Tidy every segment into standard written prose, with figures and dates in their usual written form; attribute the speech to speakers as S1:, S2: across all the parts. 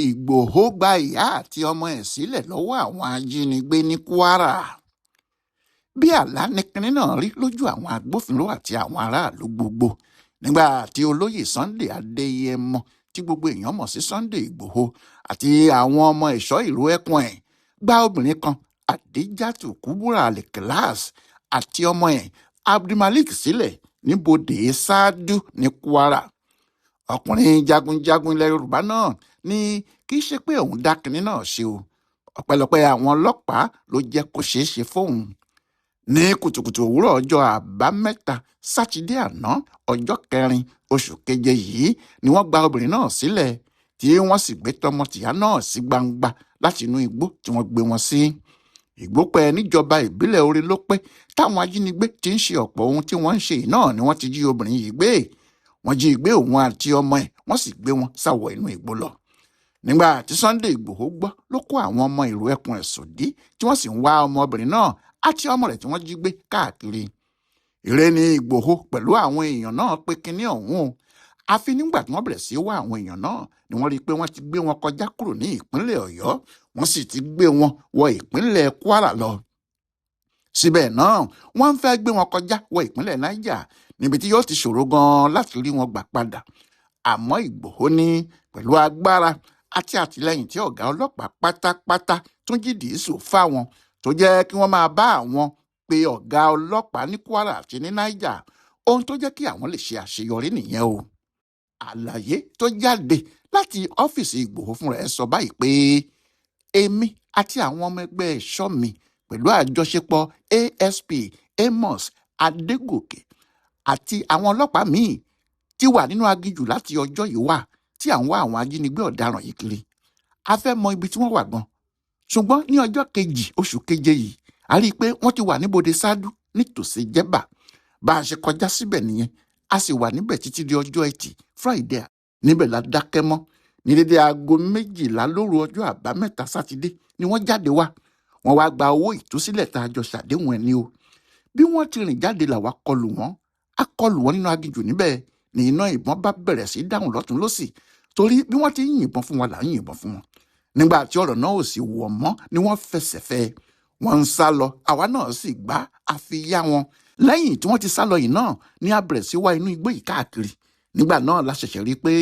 S1: Ìgbòho gba ìyá àti ọmọ ẹ̀ sílẹ̀ lọ́wọ́ àwọn ajínigbé ní Kwara. Bí àlá ni kinní náà rí lójú àwọn agbófinró àti àwọn aráàlú gbogbo nígbà tí olóyè Sunday Adéyẹmọ, tí gbogbo èèyàn mọ̀ sí Sunday Ìgbòho, àti àwọn ọmọ ẹ̀ṣọ́ ìlú ẹkùn ẹ̀ gba obìnrin kan, Adijatu Kubura Alkilas, àti ọmọ ẹ̀ Abdulmalik sílẹ̀ níbodè Sádú ní Kwara. Ọkùnrin jagunjagun ilẹ̀ Yorùbá náà ní kì í ṣe pé òun dá kinní náà ṣe o, ọpẹ́lọpẹ́ àwọn ọlọ́pàá ló jẹ́ kó ṣeé ṣe fóun. Ní kùtùkùtù òwúrọ̀ ọjọ́ Àbámẹ́ta Sátidé àná, ọjọ́ 4 oṣù keje yìí ni wọ́n gba obìnrin náà sílẹ̀, tí wọ́n sì gbé tọmọtìyá náà sí gbangba láti inú igbó tí wọ́n gbé wọn sí. Ìgbópẹ́ níjọba ìbílẹ̀ orí ló pé táwọn ajínigbé ti ń ṣe ọ̀pọ̀ ohun tí wọ́n ń ṣe náà ni wọ́n ti jí obìnrin yìí gbé. Wọ́n jí gbé òun àti ọmọ ẹ̀, wọ́n sì gbé wọn sáwọ̀ inú igbó lọ. Nígbà tí Sunday Ìgbòho gbọ́ ló kó àwọn ọmọ ìlú ẹkùn ẹ̀ sòdí, tí wọ́n sì ń wá ọmọbìnrin náà àti ọmọ rẹ̀ tí wọ́n jí gbé káàkiri. Ìrẹ́ ni Ìgbòho pẹ̀lú àwọn èèyàn náà pé kinní ọ̀hún o. Àfi nígbà tí wọ́n bẹ̀rẹ̀ sí wá àwọn èèyàn náà ni wọ́n rí i pé wọ́n ti gbé wọn kọjá kúrò ní ìpínlẹ̀ Ọ̀yọ́, wọ́n sì ti gbé wọn wọ ìpínlẹ̀ Kwara lọ. Síbẹ̀ náà wọ́n ń fẹ́ gbé wọn kọjá wọ ìpínlẹ̀ Niger, níbi tí yóò ti ṣòro gan-an láti rí wọn gbà padà. Àmọ́ Ìgbòho ní pẹ̀lú agbára àti àtìlẹ́yìn tí ọ̀gá ọlọ́pàá pátápátá Túnjí Dìísù fáwọn, tó jẹ́ kí wọ́n máa bá àwọn pe ọ̀gá ọlọ́pàá ní Kwara àti ní Niger, ohun tó jẹ́ kí àwọn lè ṣe àṣeyọrí nìyẹn o. Àlàyé tó jáde láti ọ́fíìsì Ìgbòho fúnra ẹ̀ sọ báyìí pé èmi àti àwọn ọmọ ẹgbẹ́ ẹ̀ṣọ́ mi pẹ̀lú àjọṣepọ̀ ASP Amos Adégòkè àti àwọn ọlọ́pàá míì ti wà nínú aginjù láti ọjọ́ yìí wá tí à ń wá àwọn ajínigbé ọ̀daràn yìí kiri. A fẹ́ mọ ibi tí wọ́n wà gan. Ṣùgbọ́n ní ọjọ́ 2 oṣù keje yìí, a rí i pé wọ́n ti wà níbodè Sádú nítòsí Jẹ́bà. Bá a ṣe kọjá síbẹ̀ nìyẹn, a sì wà níbẹ̀ títí di ọjọ́ Ẹtì Friday. Níbẹ̀ la dákẹ́ mọ́. Ní dédé aago 12 lóru ọjọ́ Àbámẹ́ta Sátidé ni wọ́n jáde wá. Wọ́n wá gba owó ìtúsílẹ̀ tá a jọ ṣàdéhùn ẹni o. Bí wọ́n ti rìn jáde làwa kọlù wọ́n. A kọlù wọ́n nínú aginjù níbẹ̀ ní iná ìbọn bá bẹ̀rẹ̀ sí dáhùn lọ́tún lọ́sì, torí bí wọ́n ti ń yìnbọn fún wa là ń yìnbọn fún wọn. Nígbà tí ọ̀rọ̀ náà ò sì wọ̀ mọ́ ni wọ́n fẹsẹ̀ fẹ́. Wọ́n ń sá lọ, àwa náà sì gbá àfi yá wọn. Lẹ́yìn tí wọ́n ti sá lọ yìí náà ni a bẹ̀rẹ̀ sí wá inú igbó yìí káàkiri. Nígbà náà la ṣẹ̀ṣẹ̀ rí i pé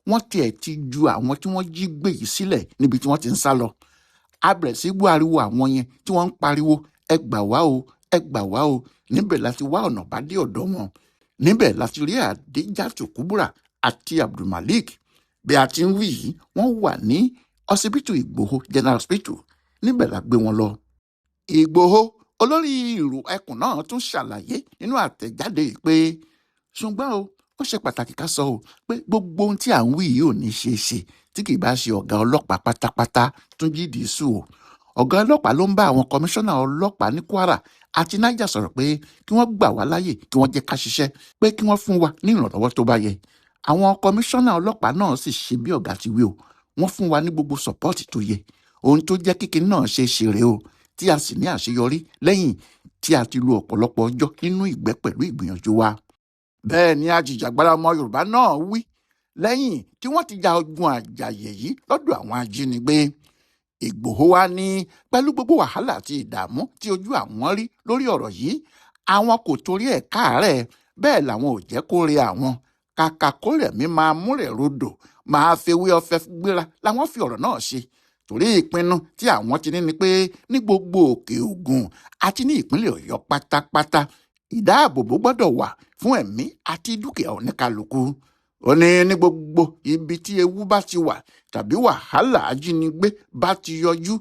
S1: wọ́n tiẹ̀ ti ju àwọn tí wọ́n jí gbé yìí sílẹ̀ níbi tí wọ́n ti ń sá lọ. A bẹ̀rẹ̀ sí gbọ́ ariwo àwọn yẹn tí wọ́n ń pariwo, ẹ gbà wá o, ẹ gbà wá o. Níbẹ̀ la ti wá ọ̀nà bá dé ọ̀dọ̀ wọn. Níbẹ̀ la ti rí Adijatu Kubura àti Abdulmalik. Bí a ti ń wí yìí, wọ́n wà ní ọsibítù Ìgbòho General Hospital. Níbẹ̀ la gbé wọn lọ. Ìgbòho olórí ìlú ẹkùn náà tún ṣàlàyé nínú àtẹ̀jáde yìí pé ṣùgbọ́n o, ó ṣe pàtàkì ká sọ o pé gbogbo ohun tí à ń wí yìí ò ní ṣeé ṣe tí kì í bá ṣe ọ̀gá ọlọ́pàá pátápátá Túnjí Dìísù o. Ọ̀gá ọlọ́pàá ló ń bá àwọn kọmíṣánná ọlọ́pàá ní Kwara àti Niger sọ̀rọ̀ pé kí wọ́n gbà wá láàyè, kí wọ́n jẹ́ ká ṣiṣẹ́, pé kí wọ́n fún wa ní ìrànlọ́wọ́ tó bá yẹ. Àwọn kọmíṣánná ọlọ́pàá náà sì ṣe bí ọ̀gá ti wí o. Wọ́n fún wa ní gbogbo sọ̀pọ́ọ̀tì tó yẹ. Ohun tó jẹ́ kíkiní náà ṣe é ṣe rèé o, tí a sì ní àṣeyọrí lẹ́yìn tí a ti lu ọ̀pọ̀lọpọ̀ ọjọ́ nínú ìgbẹ́ pẹ̀lú ìgbìyànjú wa. Bẹ́ẹ̀ ni ajìjàgbara ọmọ Yorùbá náà wí lẹ́yìn tí wọ́n ti ja ogun àjàyè yìí lọ́dọ̀ àwọn ajínigbé. Ìgbòho wa ní pẹ̀lú gbogbo wàhálà àti ìdààmú tí ojú àwọn rí lórí ọ̀rọ̀ yìí, àwọn kò torí ẹ̀ káàárẹ̀, bẹ́ẹ̀ làwọn ò jẹ́ kó re àwọn. Kàkà kó rẹ̀ mí máa múrẹ̀ rodò, máa fewé ọ̀fẹ́ gbéra làwọn fi ọ̀rọ̀ náà ṣe. Torí ìpinnu tí àwọn ti ní ni pé ní gbogbo òkè Ògùn àti ní ìpínlẹ̀ Ọ̀yọ́ pátápátá, ìdáàbòbò gbọ́dọ̀ wà fún ẹ̀mí àti dúkìá oníkálukú. Ó ní ní gbogbo ibi tí ewu bá ti wà tàbí wàhálà ajínigbé bá ti yọjú,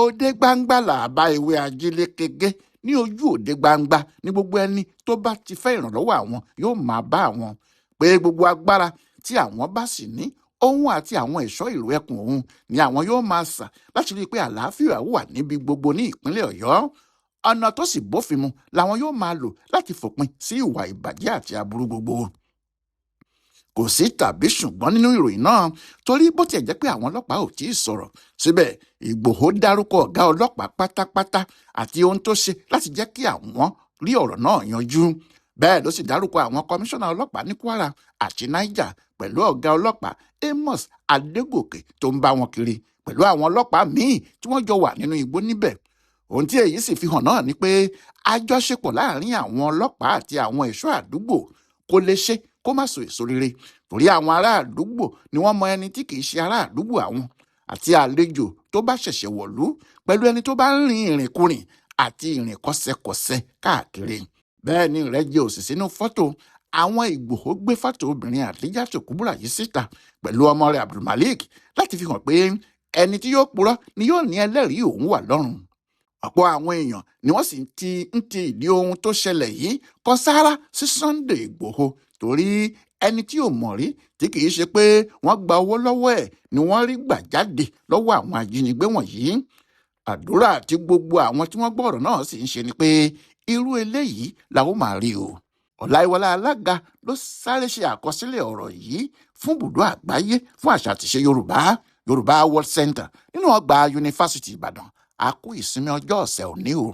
S1: òde gbangba là bá ewé ajílẹ̀ kege. Ní ojú òde gbangba ní gbogbo ẹni tó bá ti fẹ́ ìrànlọ́wọ́ àwọn yóò máa bá àwọn. Pé gbogbo agbára tí àwọn bá sì ní, òun àti àwọn ẹ̀ṣọ́ ìlú ẹkùn òun ni àwọn yóò máa sà láti rí i pé àlàáfíà wà níbi gbogbo ní ìpínlẹ̀ Ọ̀yọ́. Ọ̀nà tó sì bófin mu làwọn yóò máa lò láti fòpin sí ìwà ìbàjẹ́ àti aburú gbogbo. Kò sí tàbí ṣùgbọ́n nínú ìròyìn náà, torí bó tiẹ̀ jẹ́ pé àwọn ọlọ́pàá ò tí ì sọ̀rọ̀ síbẹ̀, Ìgbòho dárúkọ ọ̀gá ọlọ́pàá pátápátá àti ohun tó ṣe láti jẹ́ kí àwọn rí ọ̀rọ̀ náà yanjú. Bẹ́ẹ̀ ló sì dárúkọ àwọn kọmíṣánná ọlọ́pàá ní Kwara àti Niger pẹ̀lú ọ̀gá ọlọ́pàá Amos Adégòkè tó ń bá wọn kiri pẹ̀lú àwọn ọlọ́pàá míì tí wọ́n jọ wà nínú igbó níbẹ̀. Ohun tí èyí sì fi hàn náà ni pé àjọṣepọ̀ láàrin àwọn ọlọ́pàá àti àwọn ẹ̀ṣọ́ àdúgbò kò lè ṣe kó má so èso rere, torí àwọn ará àdúgbò ni wọ́n mọ ẹni tí kì í ṣe ará àdúgbò àwọn àti àlejò tó bá ṣẹ̀ṣẹ̀ wọ̀lú pẹ̀lú ẹni tó bá ń rin ìrìnkúrìn àti ìrìn kọ́sẹkọ̀sẹ káàkiri. Bẹ́ẹ̀ ni ìrẹ́jẹ òsì sínú fọ́tò àwọn Ìgbòho gbé fọ́tò obìnrin Àdíjàtò Kúbúrà yìí síta pẹ̀lú ọmọ rẹ̀ Abdulmalik láti fi hàn pé ẹni tí yóò purọ́ ni yóò ní ẹlẹ́rìí òun wà lọ́rùn. Ọ̀pọ̀ àwọn èèyàn ni wọ́n sì ti ń ti ìdí ohun tó ṣẹlẹ̀ yìí kọ sáárá sí Sunday Ìgbòho, torí ẹni tí ò mọ̀ rí tí kì í ṣe pé wọ́n gba owó lọ́wọ́ ẹ̀ ni wọ́n rí gbà jáde lọ́wọ́ àwọn ajínigbé wọ̀nyí. Àdúrà tí gbogbo àwọn tí wọ́n gbọ́ ọ̀rọ̀ náà sì ń ṣe ni pé irú eléyìí làwọn máa rí o. Ọláìwọlá Alága ló sáré ṣe àkọsílẹ̀ ọ̀rọ̀ yìí fún bùdó àgbáyé fún àṣà àtìṣe Yorùbá, Yorùbá World Center nínú ọgbà Yunifásitì Ìbàdàn. A kú ìsinmi ọjọ́ ọ̀sẹ̀ òní o.